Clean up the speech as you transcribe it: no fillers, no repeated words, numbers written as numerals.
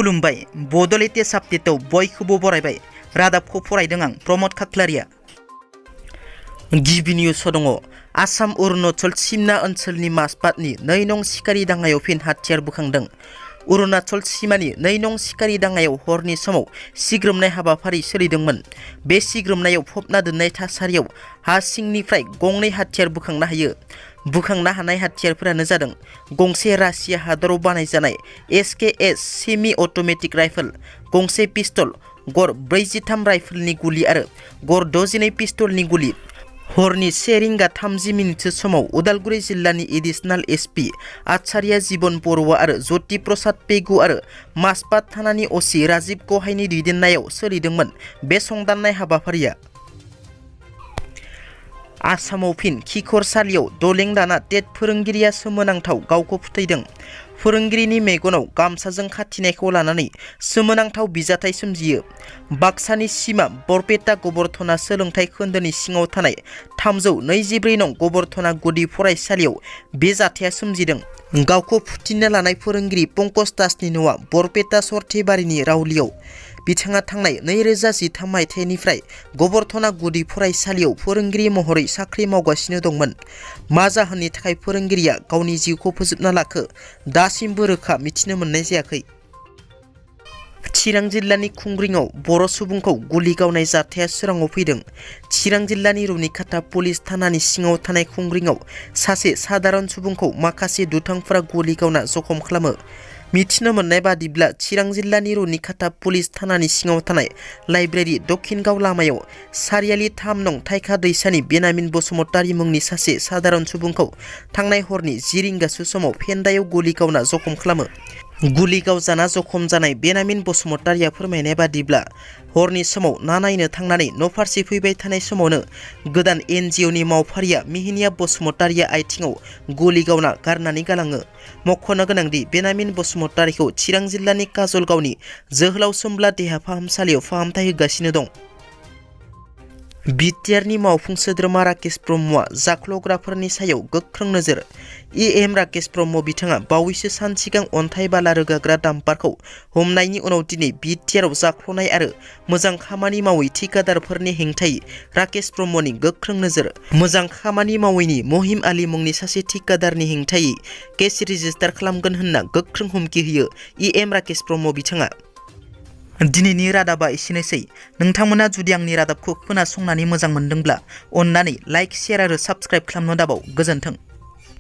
खुलुमबाय बड'लेण्ड आपडेटआव बयखौबो बरायबाय रादाबखौ फरायदों आं प्रमद खाख्लारिया। गिबि निउसआव दङ आसाम अरुणाचल सिमना ओनसोलनि मासबातनि 2 नं सिखारि दाङायाव फिन हाथियार बोखांदों। अरुणाचल सिमानि 2 नं सिखारि दाङायाव हरनि समाव सिग्रोमनाय हाबाफारि सोलिदोंमोन। बे सिग्रोमनायाव फबना दोननाय थासारियाव हा सिंनिफ्राय गंनै हाथियार बोखांनो हायो। बोखांनो हानाय हाथियारफोरानो जादों गंसे रासिया हादराव बानायजानाय SKS सेमि अट'मेटिक राइफल, गंसे पिस्तल, गर 43 राइफलनि गुलि आरो गर 62 पिस्तलनि गुलि। हरनि 1 रिंगा 30 मिनिटसो समाव उदालगुरि जिल्लानि एडिशनेल SP आचार्य जीवन बरुवा आरो ज्योति प्रसाद पेगु आरो मासबात थानानि OC राजीव गहायनि दैदेननायाव सोलिदोंमोन बे संदाननाय हाबाफारिया। आसामाव फिन खिखरसालियाव दलें दाना टेट फोरोंगिरिया सोमोनांथाव गावखौ फोथैदों। फोरोंगिरिनि मेगनाव गामसाजों खाथिनायखौ लानानै सोमोनांथाव बिजाथाय सोमजियो। बाक्सानि सिमा बरपेटा गबरधना सोलोंथाइ खोन्दोनि सिङाव थानाय 324 नं गबरधना गुदि फरायसालियाव बे जाथाया सोमजिदों। गावखौ फुथिनो लानाय फोरोंगिरि पंकज दासनि न'आ बरपेटा सरथेबारिनि रावलियाव। बिथाङा थांनाय 2013 मायथाइनिफ्राय गबरधना गुदि फरायसालियाव फोरोंगिरि महरै साख्रि मावगासिनो दंमोन। मा जाहोननि थाखाय फोरोंगिरिया गावनि जिउखौ फोजोबना लाखो दासिमबो रोखा मिथिनो मोननाय जायाखै। चिरां जिल्लानि खुंग्रिङाव बर' सुबुंखौ गुलि गावनाय जाथाया सोराङाव फैदों। चिरां जिल्लानि रुनिखाता पुलिस थानानि सिङाव थानाय खुंग्रिङाव सासे सादारन सुबुंखौ माखासे दुथांफोरा गुलि गावना जखम खालामो। मिथिनो मोननाय बादिब्ला चिरां जिल्लानि रुनिखाता पुलिस थानानि सिङाव थानाय लाइब्रेरि दक्षिणगाव लामायाव सारियालि 3 नं थाइखा दैसानि बेनामिन बसुमतारी मुंनि सासे सादारन सुबुंखौ थांनाय हरनि 10 रिंगासो समाव फेन्दायाव गुलि गावना जखम खालामो। गुलि गावजाना जखम जानाय बेनामिन बसुमतारीया फोरमायनाय बादिब्ला हरनि समाव ना नायनो थांनानै न'फारसे फैबाय थानाय समावनो गोदान NGOनि मावफारिया मिहिनिया बसुमतारीया आथिङाव गुलि गावना गारनानै गालाङो। मख'नो गोनांदि बेनामिन बसुमतारीखौ चिरां जिल्लानि काजलगावनि जोहोलाव सोमब्ला देहा फाहामसालियाव फाहामथाय होगासिनो दं। बिटिआरनि मावफुं सोद्रोमा राकेश ब्रह्मआ जाख्ल'ग्राफोरनि सायाव गोख्रों नोजोर। EM राकेश ब्रह्म बिथाङा बावैसो सान सिगां अन्थाइ बाला रोगाग्रा डाम्पारखौ हमनायनि उनाव दिनै बिटिआरआव जाख्ल'नाय आरो मोजां खामानि मावै ठिकादारफोरनि हेंथायै राकेश ब्रह्मनि गोख्रों नोजोर। मोजां खामानि मावैनि महिम आली मुंनि सासे ठिकादारनि हेंथायै केस रेजिस्टार खालामगोन होनना गोख्रों हुमखि होयो EM राकेश ब्रह्म बिथाङा। दिनैनि रादाबा एसेनोसै। नोंथांमोना जुदि आंनि रादाबखौ खोनासंनानै मोजां मोनदोंब्ला अन्नानै लाइक, शेयार आरो साबस्क्राइब खालामनो दाबाव। गोजोन्थों।